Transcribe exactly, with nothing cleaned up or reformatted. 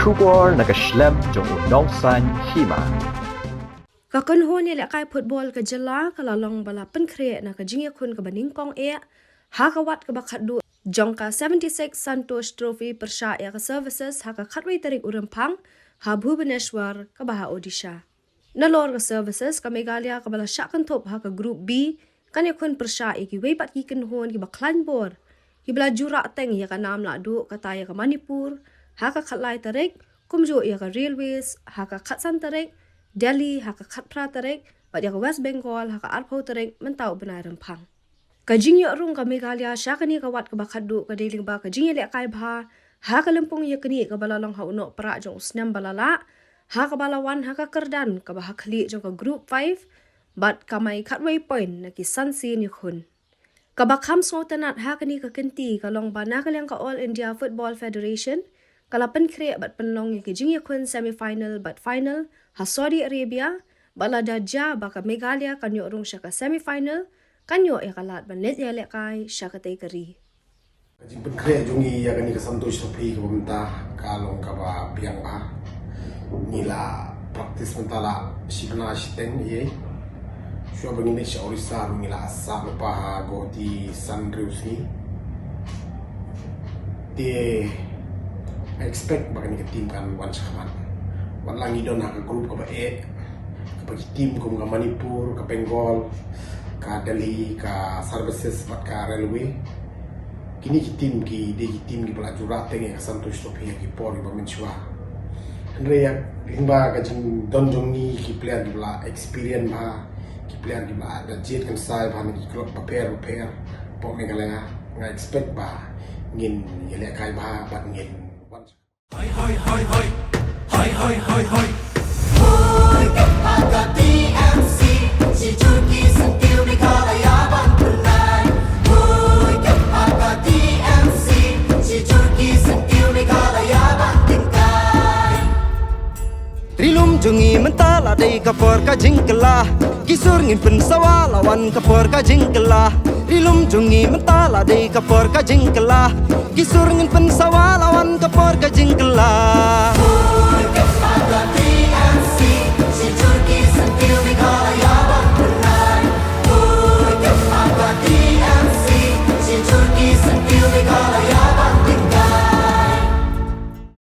Khubor na ka shlem jong u nongsan hima. Ka kynhun ïalehkai football ka jylla ka la long ba la pynkhreh na ka jingïakhun kaba nyngkong eh ha ka wat kaba khatduh jong ka seventy-six Santosh Trophy pyrshah ïa ka Services ha ka khatwei tarik u Rymphang ha Bhubaneswar kaba ha Odisha. Nalor ka Services, ka Meghalaya kaba la shah kynthup ha ka Group B kan ïakhun pyrshah ïa kiwei pat ki kynhun kiba khlaiñ bor kiba la jurah teng ïa ka nam lahduh, kata ïa ka Manipur ha ka khatlai tarik, kumjuh ïa ka Railways ha ka khatsan tarik, Delhi ha ka khatphra tarik bad ïa ka West Bengal ha ka arphew tarik mynta u bnai Rymphang. Ka jingïoh rung ka Meghalaya sha kane ka wat kaba khatduh ka dei lyngba ka jingïalehkai bha ha ka lympung ïaknieh kaba la long ha u Nohprah jong u snem ba la lah, ha kaba la wan ha ka kyrdan kaba ha khlieh jong ka Group five bad kamai khatwei point na ki san sien ïakhun. Kaba kham sngewtynnat ha kane ka kynti ka long ba na ka liang ka All India Football Federation ka la pynkhreh bad pynlong ïa ki jingïakhun semi-final bad final ha Saudi Arabia, bad lada jia ba ka Meghalaya kan ïoh rung sha ka semi-final, kan ïoh ïa ka lad ban leit ïalehkai sha katei ka ri. Ka jingpynkhreh jong ngi ïa kane ka Santosh Trophy kaba mynta ka long kaba biang bha. Ngi la practice mynta la shi bnai shiteng ïa. Shuwa ba ngin leit sha Orissa ruh ngi la sah lypa ha Guwahati san hynriew sngi. Te I expect ba kane ka team kan wan shakhmat. Wat la ngi don ha ka group kaba eh, kaba ki team kum ka Manipur, ka Bengal, ka Delhi, ka Services bad ka Railway. Kine ki team ki dei ki team kiba la jurah teng ïa ka Santosh Trophy ha ki por kiba mynshuwa. Hynrei ïa lyngba ka jingdon jong ngi ki player kiba la experience bha, ki player kiba la jied kynsai bha na ki club bapher bapher hapoh Meghalaya, nga expect ba ngin ïalehkai bha bad ngin wan. Hoi, hoi, hoi, hoi. Hoi, hoi, hoi, hoi. Hoi, ka pa ka T M C, shi jur ki syntiew Meghalaya ban pynlait. Hoi, ka pa ka T M C, shi jur ki syntiew Meghalaya ban tyngkai. Ri lum jong ngi mynta la dei ka por ka jingkylla. Ki sur ngin pynsawa la wan ka por ka jingkylla. Ri lum jong ngi mynta la dei ka por ka jingkylla. Ki sur ngin pynsawa la wan ka por ka jingkylla.